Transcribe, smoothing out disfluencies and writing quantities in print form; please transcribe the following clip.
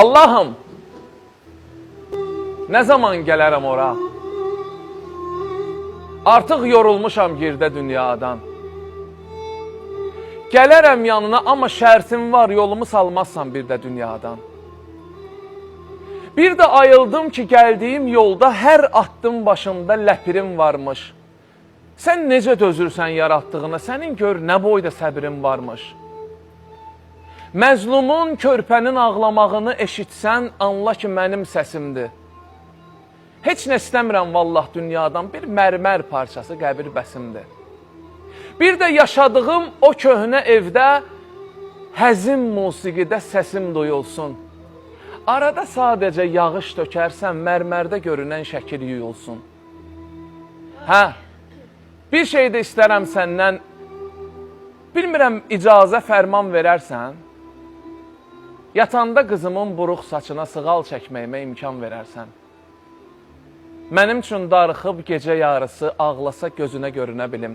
Allahım, nə zaman gələrəm ora? Artıq yorulmuşam girdə dünyadan. Gələrəm yanına, amma şərtim var, yolumu salmazsan bir də dünyadan. Bir də ayıldım ki, gəldiyim yolda hər addım başında ləpirim varmış. Sən necə dözürsən yaratdığına, sənin gör nə boyda səbrin varmış. Məzlumun, körpənin ağlamağını eşitsən, anla ki, mənim səsimdir. Heç nə istəmirəm vallah dünyadan, bir mərmər parçası qəbir bəsimdir. Bir də yaşadığım o köhnə evdə həzin musiqidə səsim duyulsun. Arada sadəcə yağış tökərsən, mərmərdə görünən şəkil yuyulsun. Hə, bir şey də istərəm səndən. Bilmirəm icazə, fərman verərsən. Yatanda qızımın buruq saçına sığal çəkməyimə imkan verərsən. Mənim üçün darıxıb gecə yarısı ağlasa gözünə görünə bilim.